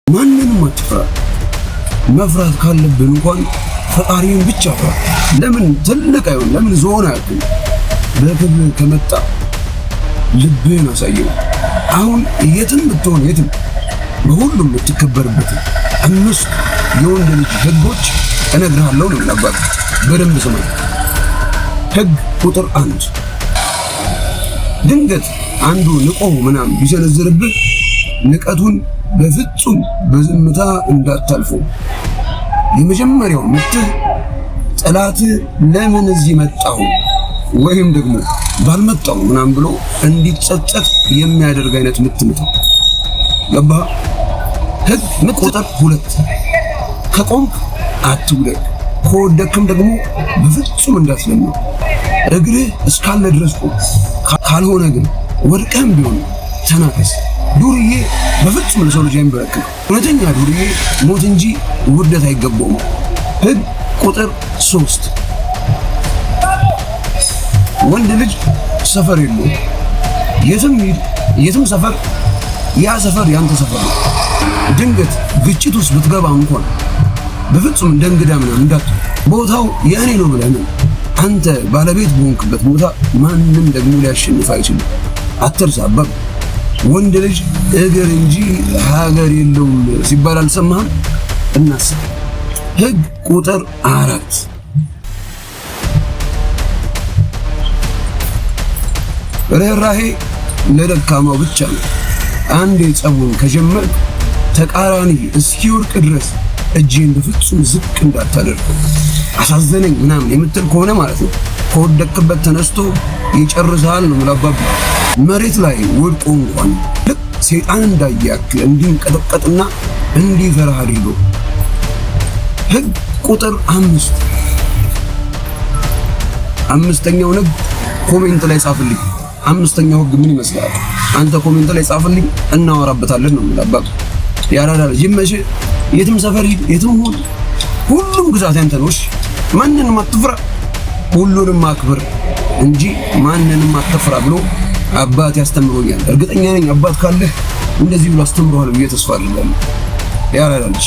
ማንንም አትፍራ። መፍራት ካለብን እንኳን ፈጣሪን ብቻ ፍራ። ለምን ትልቅ አይሆን? ለምን ዞን አያውቅም? በክብር ከመጣ ልብህን አሳየው። አሁን የትም ብትሆን የትም በሁሉም የምትከበርበት አምስት የወንድ ልጅ ህጎች እነግርሃለሁ ነው አባት። በደንብ ስማ። ህግ ቁጥር 1፣ ድንገት አንዱ ንቆ ምናምን ቢሰነዝርብህ ንቀቱን በፍጹም በዝምታ እንዳታልፎ። የመጀመሪያው ምትህ ጠላትህ ለምን እዚህ መጣሁ ወይም ደግሞ ባልመጣው ምናምን ብሎ እንዲጸጸት የሚያደርግ አይነት ምት ምታው። ገባህ? ህግ ቁጥር 2፣ ከቆምክ አትውደቅ፣ ከወደክም ደግሞ በፍጹም እንዳትለምን። እግርህ እስካለ ድረስ ቁም። ካልሆነ ግን ወድቀህም ቢሆን ተናከስ። ዱርዬ በፍጹም ለሰው ልጅ አይንበረክም። እውነተኛ ዱርዬ ሞት እንጂ ውርደት አይገባውም። ህግ ቁጥር 3፣ ወንድ ልጅ ሰፈር የለውም። የትም ሂድ፣ የትም ሰፈር፣ ያ ሰፈር ያንተ ሰፈር ነው። ድንገት ግጭት ውስጥ ብትገባ እንኳን በፍጹም እንደ እንግዳ ምናምን እንዳትሆን። ቦታው የእኔ ነው ብለህ ነው። አንተ ባለቤት በሆንክበት ቦታ ማንም ደግሞ ሊያሸንፍ አይችልም። አትርሳ አባብ፣ ወንድ ልጅ እግር እንጂ ሀገር የለውም ሲባል አልሰማህም? እናስብ። ህግ ቁጥር 4፣ ርኅራሄ ለደካማው ብቻ ነው። አንዴ ጸቡን ከጀመርክ ተቃራኒ እስኪወድቅ ድረስ እጅህን በፍጹም ዝቅ እንዳታደርግ። አሳዘነኝ ምናምን የምትል ከሆነ ማለት ነው ከወደቅበት ተነስቶ ይጨርሳል ነው የምላባብ። መሬት ላይ ወድቆ እንኳን ልክ ሰይጣን እንዳየ ያክል እንዲንቀጠቀጥና እንዲፈራ አድርገው። ህግ ቁጥር 5፣ አምስተኛው ህግ comment ላይ ጻፍልኝ። አምስተኛው ህግ ምን ይመስላል? አንተ comment ላይ ጻፍልኝ፣ እናወራበታለን ነው የምላባብ። ያራዳ ልጅ ይመችህ። የትም ሰፈር ሂድ፣ የትም ሁን፣ ሁሉም ግዛት ያንተ ነው። እሺ ማንንም አትፍራ፣ ሁሉንም አክብር እንጂ ማንንም አትፍራ ብሎ አባት ያስተምሮኛል። እርግጠኛ ነኝ አባት ካለህ እንደዚህ ብሎ አስተምሮሃል ብዬ ተስፋ አድርጋለሁ። ያራዳ ልጅ።